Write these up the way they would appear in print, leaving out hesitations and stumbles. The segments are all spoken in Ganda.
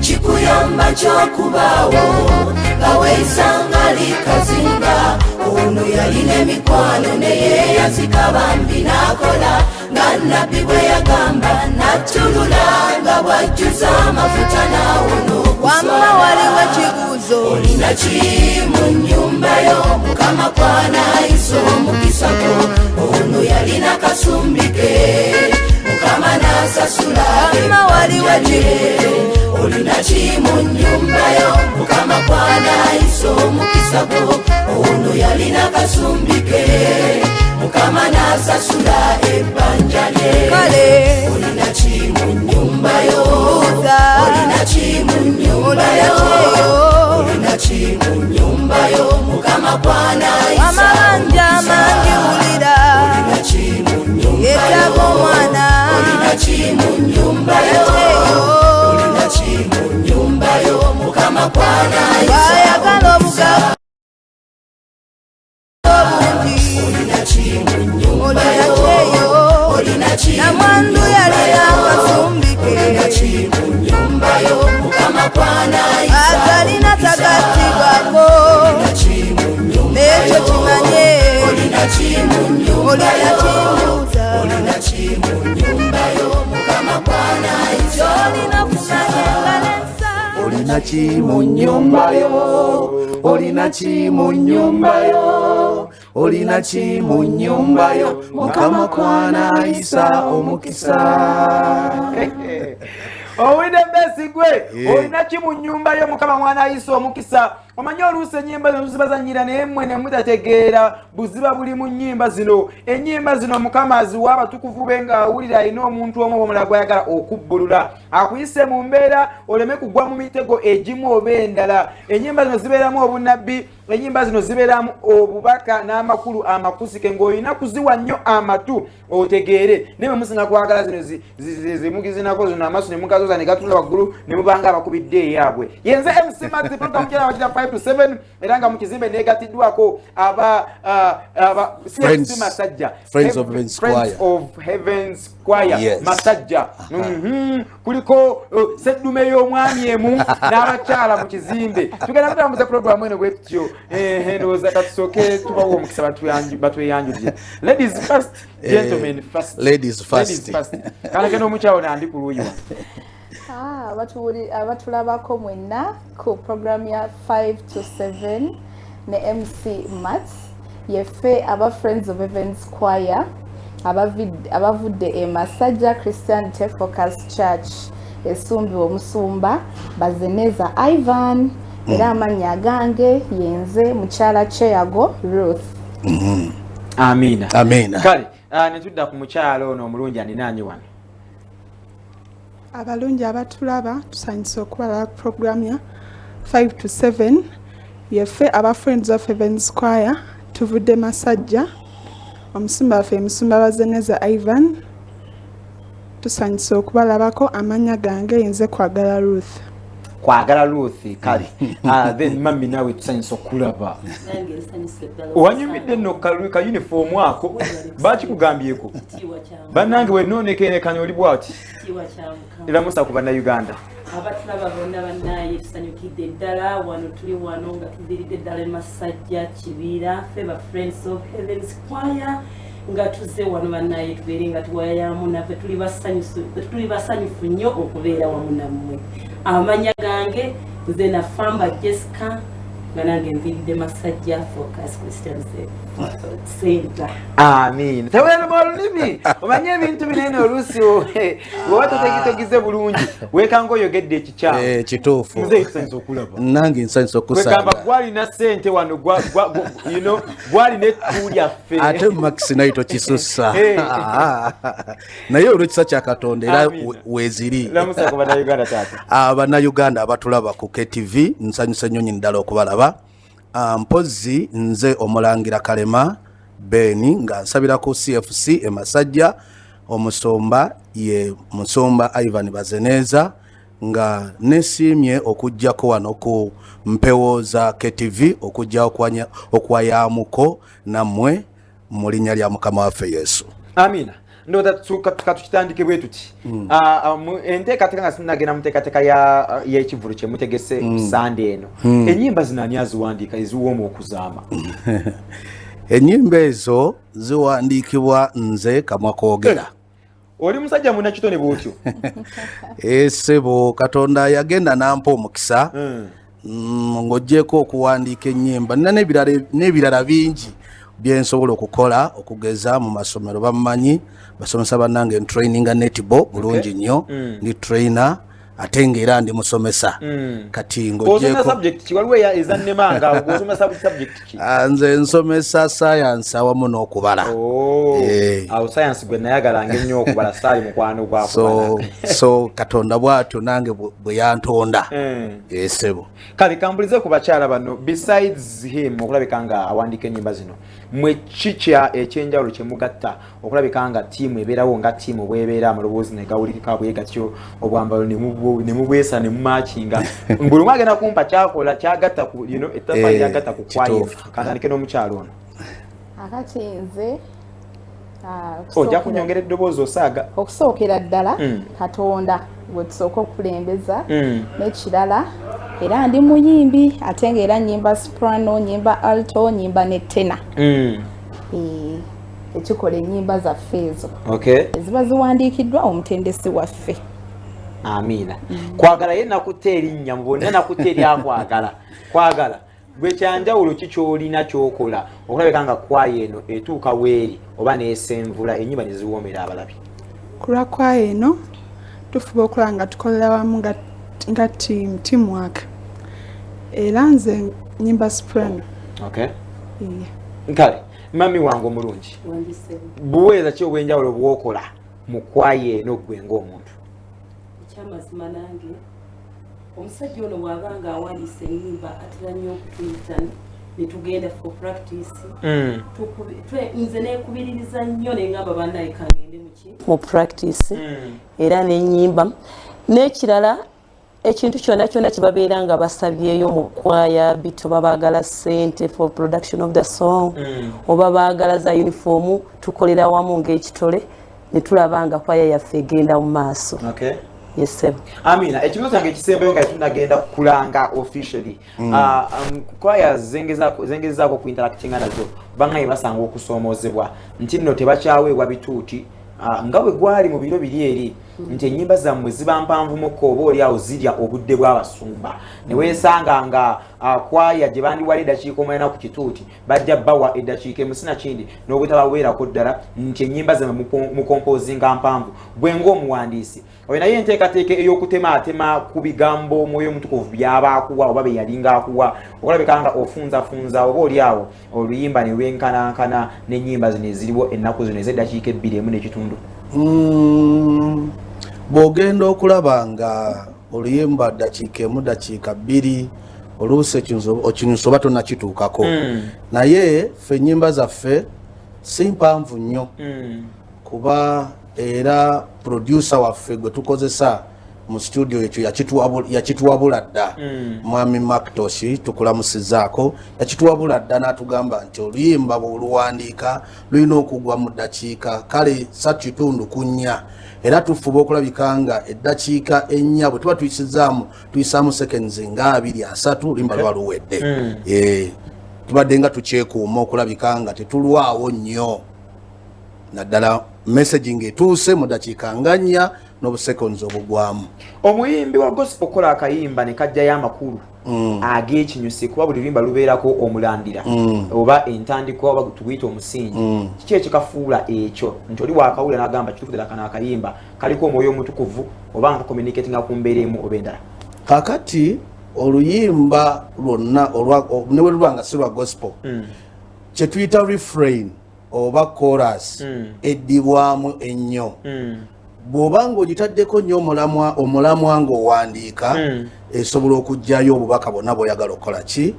Kikuyamba kyokubaawo nga weeyisanga likazinga. Ono yalina emikwano neyeyazika bambi, n'akola nga nabbi bwe yagamba, n'attulula nga bw'ajjuza amafuta n'awona. Wamma waliwo ekibuuzo. Olina ki mu nnyumba yo Mukama kwanaayisa omukisa gwo? Ono yalina kasumbi ke, Mukama n'asasula. Wamma waliwo ekibuuzo. Olina ki mu nnyumba yo Mukama kwanaayisa omukisa gwo? Ono yalina kasumbi ke, Mukama n'asasula ebbanja lye. Kale. Olina ki mu nnyumba yo? Buuza. Olina ki mu nnyumba Olina yo? kyeyo. Olina ki mu nnyumba yo Mukama kwanaayisa? Amabanja mangi, wulira. Olina ki mu nnyumba yo? Yeetaaga omwana. Olina ki mu nnyumba yo? Kyeyo. Olina ki mu nnyumba yo Mukama kwanaayisa? Bwayagala obugagga obungi. Olina ki mu nnyumba Olina yo? kyeyo. Olina ki mu Namwandu nnyumba yalina yo? akasumbi ke. Olina ki mu nnyumba yo Mukama kwanaayisa? Atalina tagattibwako. Olina ki mu nnyumba N'ekyo yo? kimanye. Olina ki mu nnyumba Olina yo? kimbuuza. Olina ki mu nnyumba yo Mukama kwanaayisa? Kyolina kumanya engalo ensa. Olina ki mu nnyumba yo? Olina ki mu nnyumba yo? Olina ki mu nnyumba yo Mukama kwanaayisa omukisa? Owulidde besigwe? Yeah. Olina ki mu nnyumba yo Mukama mwana ayisa omukisa? Omanyi oluusi ennyimba zino zibazanyira, naye mmwe ne mutategeera buziba buli mu nnyimba zino. Ennyimba zino Mukama aziwa abatukuvu be ng'awulira alina omuntu omu oba omulala gw'ayagala okubbulula, akuyise mu mbeera oleme kugwa mu mitego egimu oba endala. Ennyimba zino zibeeramu obunnabbi, ennyimba zino zibeeramu obubaka n'amakulu amakusike ng'olina kuziwa nnyo amatu otegeere. Naye bwe musinga kwagala zino zimugizinako zino amaaso ne mugazoza ne gatunula waggulu ne mubanga abakubidde eyaabwe. Yenze MC Maxi, program kyera wakira 5 to 7, era nga mu kizimbe negatiddwako aba CFC Masajja. Friends of Heaven's Friends Choir. of Heavens Choir. Yes. Masajja. Kuliko seddume y'omwami emu n'abakyala mu kizimbe. Tugenda kutambuza programu eno bwe tutyo. Ndowooza katusooke tubawo omukisa batweyanjulire. Ladies first, gentlemen first. Ladies first. Ladies first. Kaleke n'omukyalo nandi ku luuyi wano. Ah, abatulabako mwenna ku program ya 5 to 7 ne MC Mats, yeffe aba Friends of Heavens Choir abavudde e Masajja Christian Focus Church, esumbiwa omusumba Bazeneza Ivan, era amannya agange yenze mukyala Kyeyago Ruth. Amiina. Amiina. Kale ne tudda ku mukyalo ono omulungi andinaanye wano. Abalungi abatulaba, tusanyuse okubalaba ku programu ya 5 to 7. Yeffe aba Friends of Heavens Choir, tuvudde Masajja. Omusumba waffe musumba Bazeneza Ivan. Tusanyuse okubalabako. Amannya gange yinze Kwagala Ruth. Kwagala Ruth, kale. Then mami, naawe tusanyusa okulaba. Nange nsanyuse ddala. Wanyumidde nno ka uniform ako, bakikugambyeko? Kitiibwa kya Mukama. Bannange, wenoonekenekanya oli bwati. Kitiibwa kya Mukama. Era musa ku Bannayuganda. Abatulaba bonna, bannaye tusanyukidde ddala wano. Tuli wano nga tuviiridde ddala e Masajja Kibiira, ffe ba Friends of Heavens Choir, nga tuzze wano bannaye tubeere nga tuwayamu naffe. Tuli basanyufu nnyo okubeera wamu nammwe. Amannya gange nze Nafamba Jessica, nga nange nviiridde Masajja Focus Christian Center. Amiina. Teweruma olulimi, omanye ebintu binene oluusi woba totegitogize bulungi, weekanga oyogedde ekikyamu. Kituufu. Nze tusanyusa okulaba. Nange nsanyusa Kwegamba okusanga. gwalina sente wano, gwalina ettu lyaffe. Ate Max naye tokisussa. Naye olwekisa kya Katonda era Amiina. weeziri. Lamusa ku Bannayuganda, taata. Abannayuganda abatulaba ku KTV, nsanyuse nnyo nyini ddala okubalaba. Mpozzi nze omulangira Kalema Beni, nga nsabira ku CFC e Masajja. Omusumba ye musumba Ivan Bazeneza, nga nesiimye okujjako wano ku mpewo za KTV okujja okwayaamuko nammwe mu linnya lya Mukama waffe Yesu. Amiina. Ndowooza katukitandike bwe tuti. Enteekateeka, nga sinagenda mu nteekateeka y'ekivvulu kye mutegese ku Sande eno, ennyimba zino ani aziwandiika eziwooma okuzaama? Ennyimba ezo ziwandiikibwa nze kamwa koogera. Oli musajja munakitone bwotyo. Esebo, Katonda yagenda nampa omukisa. Ng'oggyeko okuwandiika ennyimba, nina n'ebirala bingi byensobola okukola. Okugeza mu masomero bammanyi, basomesa bannange, ntraininga netball bulungi nnyo. Ndi trainer ate ngaera ndi musomesa. Kati osomesa ng'oggyeko subject ki? Waliwo ezannemanga. Osoma subject ki? Ah, nze nsomesa science awamu n'okubala. Oh, Eh. awo science gwe nayagalanga ennyo, okubala saali mukwano gwakubala. So Katonda bw'atyo nange bwe yantonda. Esebo. Kale kambulize ku bakyala bano. Besides him okulabika nga awandiika ennyimba zino, mwe kikya ekyenjawulo kyemugatta okulabika nga ttiimu ebeerawo, nga ttiimu bwebeera, amaloboozi ne gawulikika bwe gatyo, obwambalo ne mubwesa ne mumakinga, buli omu agenda kumpa kyakola kyagatta ku ettaffaali lyagatta ku kwaya? Kantandike n'omukyalo ono. Akati nze Ojja kunyongera eddoboozi, osaaga. Okusookera ddala, Katonda gwe tusooka okukulembeza. N'ekirala, era ndi muyimbi, ate nga era nyimba soprano, nyimba alto, nyimba ne tenor. Eh, ekikola ennyimba zaffe ezo eziba ziwandiikiddwa omutendesi waffe. Amiina. Kwagala ye nakutta erinnya mu bonna, nakutta eryakwagala. Kwagala gwe, kyanjawulo ki kyolina kyokola okulabika nga kwaya eno etuuka weeri oba neesenvula ennyimba ne ziwoomera abalabi? Ku lwa kwaya eno, tufuba okulaba nga tukolera wamu nga teamwork. Era nze nyimba soprano. Yeah. Kale mami wange omulungi, buweereza ki obwenjawulo bwokola mu kwaya eno gwe ng'omuntu? Ekyamazima, nange omusajja ono bw'aba nga awandiisa ennyimba, atera nnyo okutuyita ne tugenda for practice. Nze nekubiririza nnyo nengamba, bannaye, kangende muki mu practice. Era nenyimba. N'ekirala, ekintu kyonna kyonna kyebabeera nga basabyeyo mu kwaya bit, oba baagala ssente for production of the song, oba baagala za uniform, tukolera wamu ng'ekitole ne tulaba nga kwaya yaffe egenda mu maaso. Yesebo. Amina, ekibuzo kyange ekisembayo nga tunagenda kulanga officially. Kwaya zengezaako kuinteractinga nazo, bangaye basanga okusoomoozebwa nti nno tebakyaweebwa bituuti nga bwe gwali mu biro biri eri, nti ennyimba zammwe ziba mpanvumukko, oba oli awo zirya obudde bw'abasumba, ne weesanga nga kwaya gye bandiwala eddakiika 8 ku kituuti, bajja bawa eddakiika emu sinakindi n'obutabaweerako ddala, nti ennyimba zammwe mukompozinga mpanvu. Bwe ng'omuwandiisi, oyo naye enteekateeka ey'okutemaatema ku bigambo Omwoyo Omutukuvu byaba akuwa oba bye yalinga akuwa, okulabika nga ofunzafunza oba oli awo oluyimba ne lwenkanankana n'ennyimba zino eziriwo ennaku zino ez'eddakiika 2 emu n'ekitundu? Bw'ogenda okulaba nga oluyimba ddakiika 1, dakiika 2, oluusi ekinyuso oba tonnakituukako. Naye ffe ennyimba zaffe si mpanvu nnyo, kuba era producer waffe gwe tukozesa mu studio ekyo yakituwabula dda. Mwami Mactosh, tukulamusizaako. Yakituwabula dda n'atugamba nti oluyimba bw'oluwandiika lulina okugwa mu ddakiika kale 3.4. Era tufuba okulabika nga eddakiika 4 bwe tuba tuyisizaamu, tuyisaamu seconds nga 20, 30, oluyimba luba luwedde. Eh, tubadde nga tukyekuuma okulabika nga tetulwawo nnyo, naddala messaging etuuse mu dakiika nga 4 n'obuseconds obugwamu. Omuyimbi wa gospel okola akayimba ne kajjayo amakulu ag'ekinyusi, kuba buli luyimba lubeerako omulandira oba entandikwa oba tuguyita omusingi, kiki ekikafuula ekyo nti oli wakawulira n'agamba, kituufu ddala kano akayimba kaliko Omwoyo Omutukuvu, oba nga kacommunicatinga ku mbeera emu oba endala? Kakati oluyimba lwonna ne bwe luba nga si lwa gospel, kyetuyita refrain oba chorus eddibwamu ennyo. Bw'oba ng'ogitaddeko nnyo omulamwa ng'owandiika, esobola okuggyayo obubaka bwonna bw'oyagala okukola ki,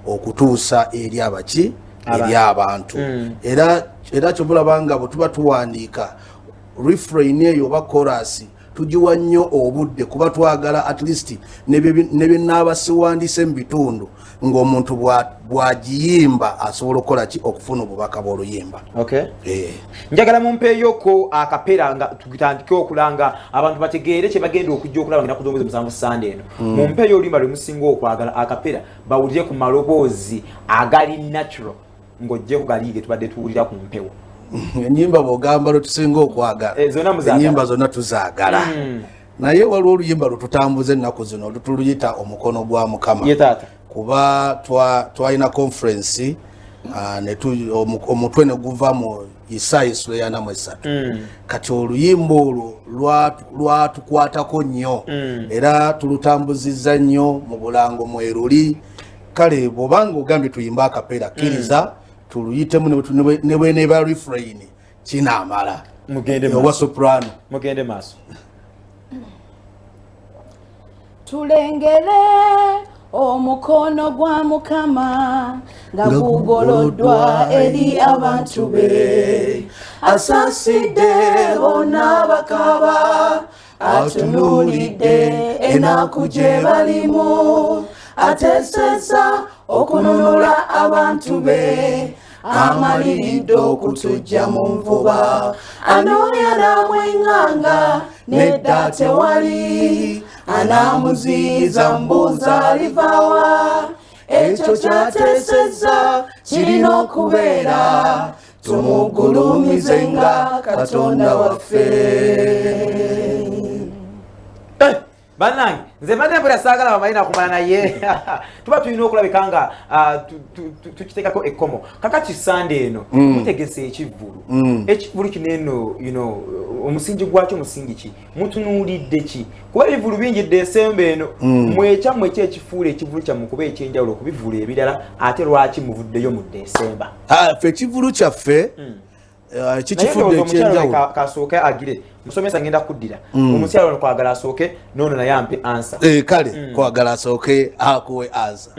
okutuusa eri abaki, eri abantu. Era kyobulaba nga bwe tuba tuwandiika refrain eyo oba chorus. Tugiwa nnyo obudde kuba twagala at least ne byenaaba siwandiise mu bitundu, ng'omuntu bw'agiyimba asobola okukola ki, okufuna obubaka bw'oluyimba. Okay. Njagala mumpeeyoko akapeera nga tutandike okulanga, abantu bategeere kye bagenda okujja okulaba nga ennaku z'omwezi 7 Sande eno. Mumpeeyo oluyimba lwe musinga okwagala akapeera, bawulire ku maloboozi agali natural ng'oggyeko gali ge tubadde tuwulira ku mpewo. Enyimba bw'ogamba lwe tusinga okwagala, Zonna muzaagala. Enyimba zonna tuzaagala, naye waliwo oluyimba lwe tutambuza ennaku zino, tuluyita Omukono gwa Mukama. Ye taata. Kuba twalina conference, omutwe ne guva mu Isaaya essula ya 43. Kati oluyimba olwo lwatukwatako nnyo, era tulutambuzizza nnyo mu bulango mweruli. Kale bw'obanga ogambye tuyimbe akapeera, kkiriza tuluyitemu ne bweneeba refrain kinaamala. Mugende Owa maaso. soprano. Mugende maaso. Tulengere omukono gwa Mukama nga nga gugoloddwa eri abantu be. Asaasidde bonna bakaba, atunuulidde ennaku gye balimu, ateesezza okununula abantu be, amaliridde okutujja mu nvuba. Anooya n'amweŋŋanga, nedda tewali anaamuziyiza, mbuuza alivaawa? Ekyo kyateesezza kirina okubeera, tumugulumize nga Katonda waffe. Bannange, nze mbadde mpulira saagala bamalina kumala, naye tuba tulina okulabika nga tukitekako ekkomo. Kakati Sande eno mutegese ekivvulu. Ekivvulu kino eno, omusingi gwakyo musingi ki? Mutunuulidde ki? Kuba ebivvulu bingi Desemba eno. Mwekyammwe ki ekifuula ekivvulu kyammwe kuba ekyenjawulo ku bivvulu ebirala, ate lwaki muvuddeyo mu Desemba? Ah, ffe ekivvulu kyaffe kikifudde Naye ndowooza omukyala ekyenjawulo. Kasooke agire musomesa, ngenda kuddira omukyala ono. Kwagala asooke noono naye ampe answer. Kale kwagala asooke akuwe answer.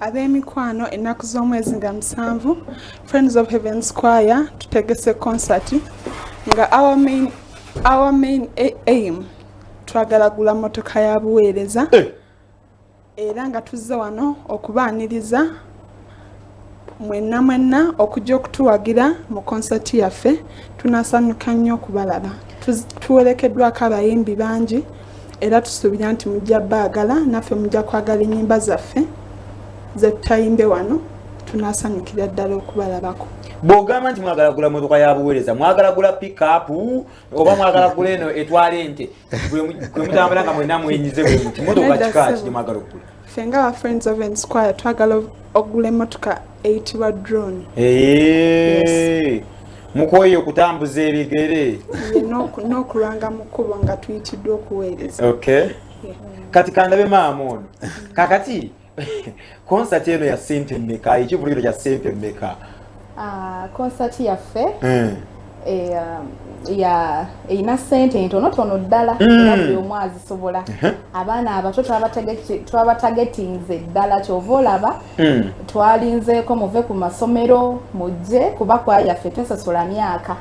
Ab'emikwano, ennaku z'omwezi nga 7, Friends of Heavens Choir tutegese concert nga our main aim twagala gula motoka ya buweereza. Era nga tuzze wano okubaaniriza mwenna mwenna okujja okutuwagira mu concert yaffe. Tunasanyuka nnyo okubalaba. Tuwerekeddwako abayimbi bangi, era tusuubira nti mujja baagala, naffe mujja kwagala ennyimba zaffe zetutayimbe wano. Tunasanyukira ddala okubalabako. Bw'ogamba nti mwagala gula motoka ya buweereza, mwagala gula pickup oba mwagala gula eno etwala ente gwe mutambula nga mwenna mwenyize bwe muti? Motoka Nedda, kika ki ssebo. gye mwagala okugula? Ffe nga ba Friends of Heavens Choir twagala okugula emmotoka eyitibwa drone. Mukooye okutambuza ebigere. Ye, n'okulwanga mu kkubo nga tuyitiddwa okuweereza. Okay, kati kandabe maama ono. Kakati concert eno ya sente mmeka? Ekivulu kino kya sente mmeka? Ah, concert yaffe ya erina sente ntonotono ddala, era buli omu azisobola. Abaana abato twabatagetinze ddala, kyova olaba twalinzeeko muve ku masomero mujje, kuba kwaya yaffe tesasula myaka.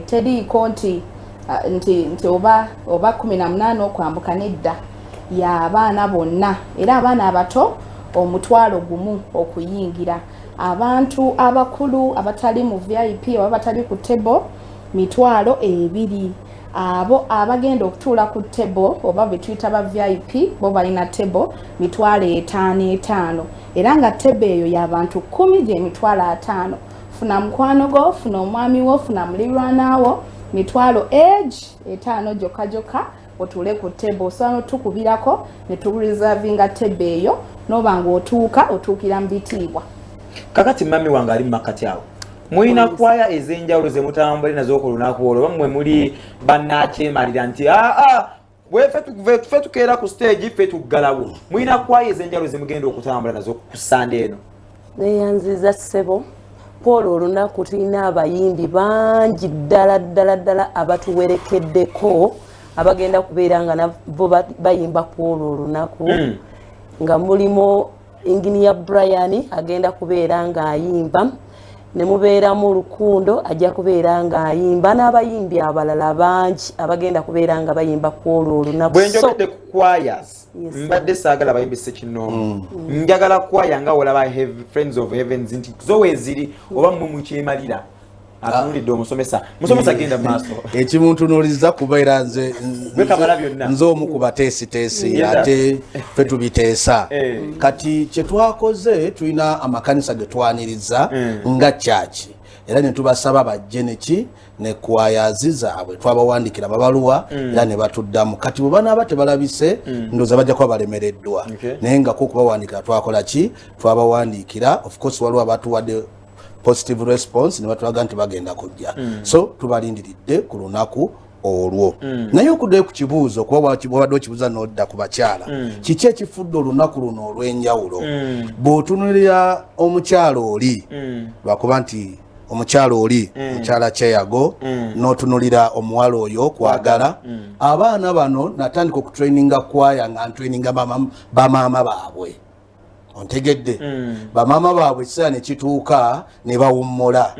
Teriiko nti nti oba 18 okwambuka, nedda, y'abaana bonna. Era abaana abato 10,000 okuyingira. Abantu abakulu abatali mu VIP oba batali ku table, 20,000. Abo abagenda okutuula ku table oba betuyita ba VIP, bo balina table, 5,000 etaano. Era nga table eyo y'abantu 10, gye 50,000. Funa mukwano gwo, funa omwami wo, funa mulirwanaawo, mitwalo egi etaano gyokka gyokka, otuule ku table. Osobola notukubirako ne tureservinga table eyo, noba nga otuuka otuukira mu bitiibwa. Kakati mami wange ali mumakati awo, mulina kwaya ez'enjawulo ze mutambule nazo ku lunaku olwo, oba mmwe muli bannakyemalira nti aa bwefe tukeera ku stage, ffe tuggalawo? Mulina kwaya ez'enjawulo ze mugenda okutambula nazo ku Sande eno? Neyanziza ssebo. Paul, olunaku tulina abayimbi bangi ddala ddala ddala abatuwerekeddeko, abagenda kubeera nga nabo bayimba ku olwo olunaku, nga mulimu Engineer Brian agenda kubeera ng'ayimba. Ne mubeeramu Lukundo ajja kubeera ng'ayimba n'abayimbi abalala bangi abagenda kubeera nga bayimba ku olwo olunaku. Bwe njogedde ku choirs, mbadde saagala bayimbi ssekinnoomu, njagala kwaya nga olaba Friends of Heavens nti zo weeziri oba mmwe mukyemalira. Atunulidde omusomesa, musomesa genda maaso. Ekimuntunuliza kubeera nze Gwe byonna. Nze omu ku bateesiteesi. Ate ffe tubiteesa. Kati kyetwakoze, tulina amakanisa ge twaniriza nga kyaki, era ne tubasaba bajje neki ne kwayazi zaabwe. Twabawandikira amabaluwa era ne batuddamu. Kati bwe banaaba tebalabise, ndowooza bajja kuba balemereddwa. Naye nga ko okubawandikira twakola ki, twabawandiikira. Of course waliwo abatuwadde positive response ne batulaga nti bagenda kujja. So tubalindiridde ku lunaku olwo. Naye okuddayo ku kibuuzo, kuba wabadde okibuuza n'odda ku bakyala, kiki ekifudde olunaku luno olw'enjawulo? Bw'otunulira omukyalo oli, lwakuba nti omukyalo oli mukyala kyeyago, n'otunulira omuwala oyo kwagala abaana bano, natandika okutraininga kwaya nga ntraininga bamaama baabwe. Ontegedde? Bamaama baabwe ekiseera ne kituuka ne bawummula.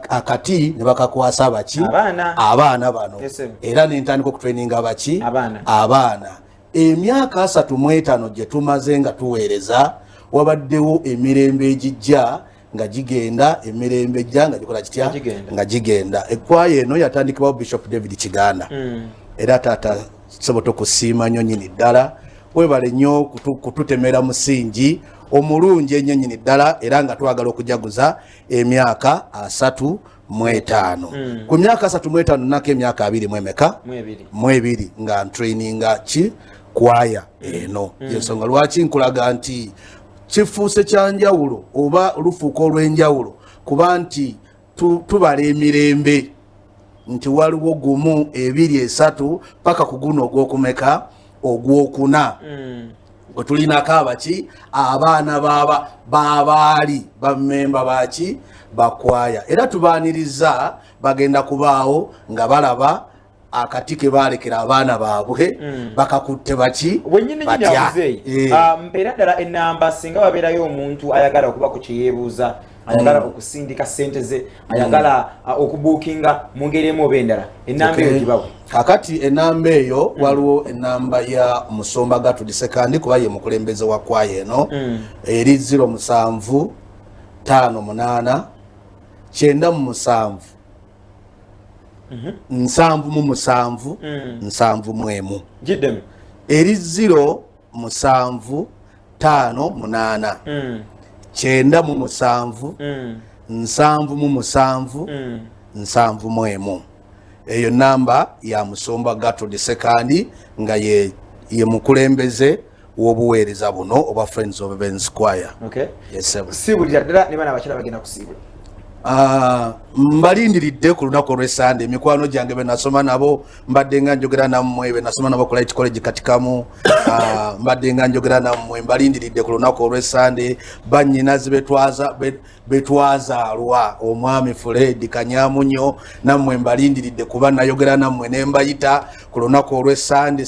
Akati ne bakakwasa baki? Abaana. Abaana bano. Yes, sir. Era nentandika okutraininga baki? Abaana. Abaana. Emyaka 35 gye tumaze nga tuweereza, wabaddewo emirembe egijja nga gigenda, emirembe ejja nga gikola kitya? Nga gigenda. Nga gigenda. Ekwaya eno yatandikibwawo Bishop David Kiganda. Era taata sobola okusiima nnyo nyini ddala, webale nnyo kututemera musingi omulungi ennyo nyini ddala. Era nga twagala okujaguza emyaka 35. Ku myaka 35 nako emyaka abiri mwemeka? Mwebiri. Mwebiri nga ntraininga ki kwaya eno. Yensonga lwaki nkulaga nti kifuuse kyanjawulo oba lufuuka olw'enjawulo, kuba nti tubala emirembe nti waliwo gumu, ebiri, esatu, paka ku guno ogwokumeka, ogwokuna, gwe tulinako abaki, abaana baba babaali bamemba baki bakwaya. Era tubaaniriza, bagenda kubaawo nga balaba akati ke balekera abaana baabwe bakakutte baki. Wenyini nyini. Batya. Abuzeeyi, mpeera ddala enamba singa wabeerayo omuntu ayagala okuba ku kyeyeebuuza, ayagala okusindika sente ze, ayagala okubuukinga mu ngeri emu oba endala, enamba eyo gibawe. Kakati enamba eyo, waliwo enamba ya Musumba Gatudi Sekandi, kuba ye mukulembeze wa kwaya eno. Eri 07 58 97 77 71. Giddemu. Eri 07 58 97 77 71. Eyo namba ya Musumba Gatudi Sekandi, nga ye mukulembeze w'obuweereza buno obwa Friends of Heavens Choir. Yes, sir. Siibulira ddala ne bana abakyala bagenda kusiibula. Mbalindiridde ku lunaku olw'Esande, emikwano gyange benasoma nabo. Mbadde nga njogera nammwe, benasoma nabo ku Light College Katikamu. Mbadde nga njogera nammwe, mbalindiridde ku lunaku olw'Esande. Bannyinazi betwazaalwa, omwami Fred Kanyamunyo, nammwe mbalindiridde, kuba nayogera nammwe ne mbayita ku lunaku olw'Esande.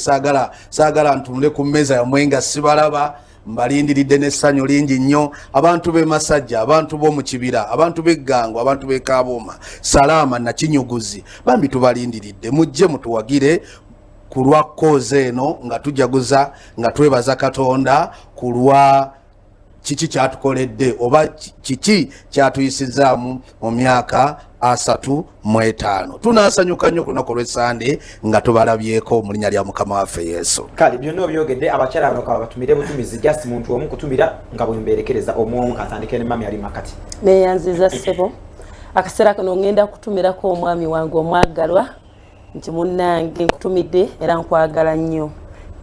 Saagala ntunule ku mmeeza yammwe nga sibalaba. Mbalindiridde n'essanyu lingi nnyo, abantu b'e Masajja, abantu b'omu Kibira, abantu b'Eggango, abantu b'e Kabuuma, Salaama, Nakinyuguzi. Bambi tubalindiridde, mujje mutuwagire ku lwa cause eno, nga tujaguza, nga twebaza Katonda ku lwa kiki kyatukoledde oba kiki kyatuyisizaamu mu myaka 35. Tunaasanyuka nnyo ku lunaku olw'Esande nga tubalabyeko mu linnya lya Mukama waffe Yesu. Kale byonna obyogedde. Abakyala bano kaba batumire butumizi, just muntu omu kutumira nga bwemberekereza omu katandike ne mami ali makati. Neyanziza ssebo. Akaseera kano ngenda kutumirako omwami wange omwagalwa nti munnange nkutumidde era nkwagala nnyo.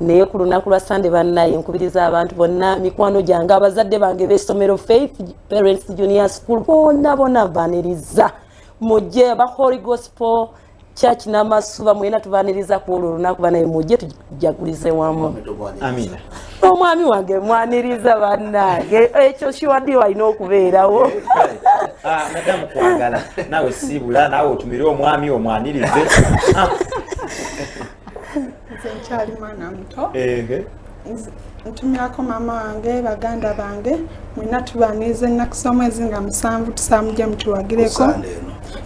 Naye ku lunaku lwa Sande, bannaye, nkubiriza abantu bonna, mikwano gyange, abazadde bange b'essomero Faith Parents Junior School, bonna bonna mbaniriza, mujje. Aba Holy Gospel Church n'Amasuba, mwena tubaniriza ku olwo olunaku. Banaye mujje tujagulize wamu. Amina. Omwami wange mwaniriza, bannange, ekyo kiwadde walina okubeerawo. Madamu kwagala naawe siibula, naawe otumire omwami omwanirize. Nze nkyali mwana muto. Ntumirako maama wange, baganda bange mwena, tubaniriza ennaku z'omwezi nga 7, tusaba mujje mutuwagireko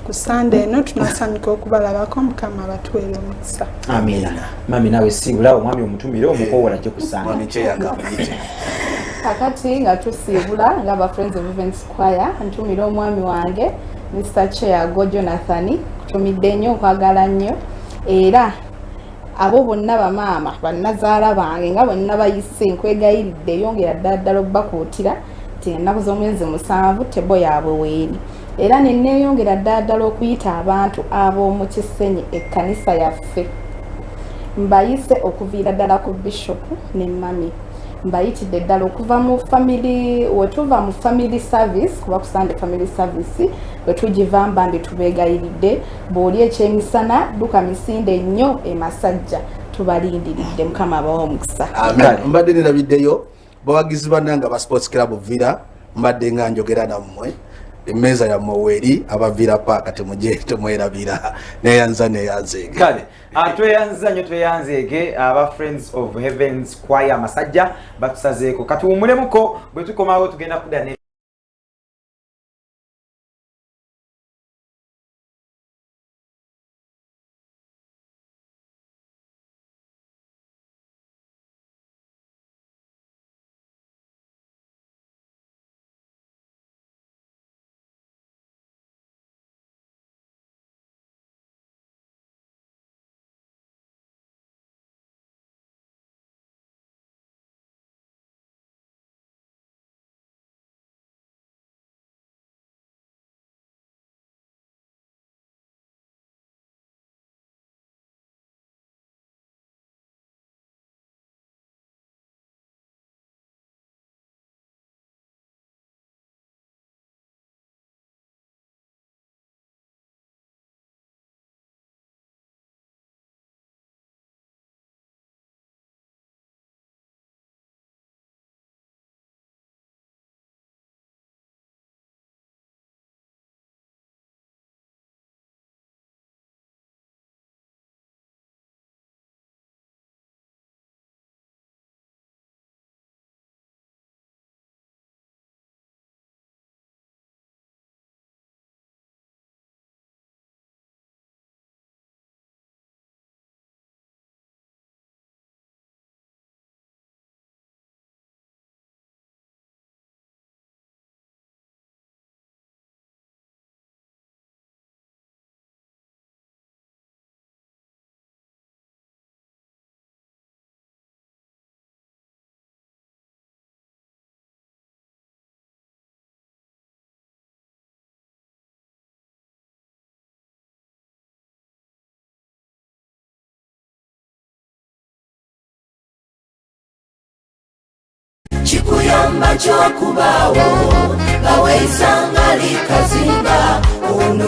ku Sande eno. Tunasanyuka okubalabako. Mukama abatuweere omukisa. Amiina. Mami, nawe siibula omwami omutumire, omukowola ajje ku Sande. Kakati nga tusiibula nga ba Friends of Events Choir, ntumira omwami wange Mr Chairgo Jonathan, kutumidde nnyo, nkwagala nnyo. Era abo bonna bamaama bannazaala bange nga bonna bayise, nkwegayiridde yongera ddala ddala obbakuutira nti ennaku z'omwezi 7 tebo yaabwe weeri. Era neneeyongera ddala ddala okuyita abantu ab'omu Kisenyi, ekkanisa yaffe mbayise okuviira ddala ku bishopu ne mami, mbayitidde ddala okuva mu family. Wetuva mu family service, kuba ku Sunday family service wetugiva, mbambi tubeegayiridde, bw'oli ekyemisana dduka misinde nnyo emasajja, tubalindiridde. Mukama abawa omukisa. Amen. Mbadde nerabiddeyo bawagizi bannange ba Sports Club Villa, mbadde nga njogera nammwe, emmeeza yammwe weeri, aba Villa Park temuje temwerabira. Neyanza, neyanzeege. Kale tweyanziza nnyo, tweyanzeege aba Friends of Heavens Choir Amasajja batusazeeko. Katuwumulemuko, bwe tukomawo tugenda kudda ne Kikuyamba kyokubaawo nga weeyisanga likazinga ono.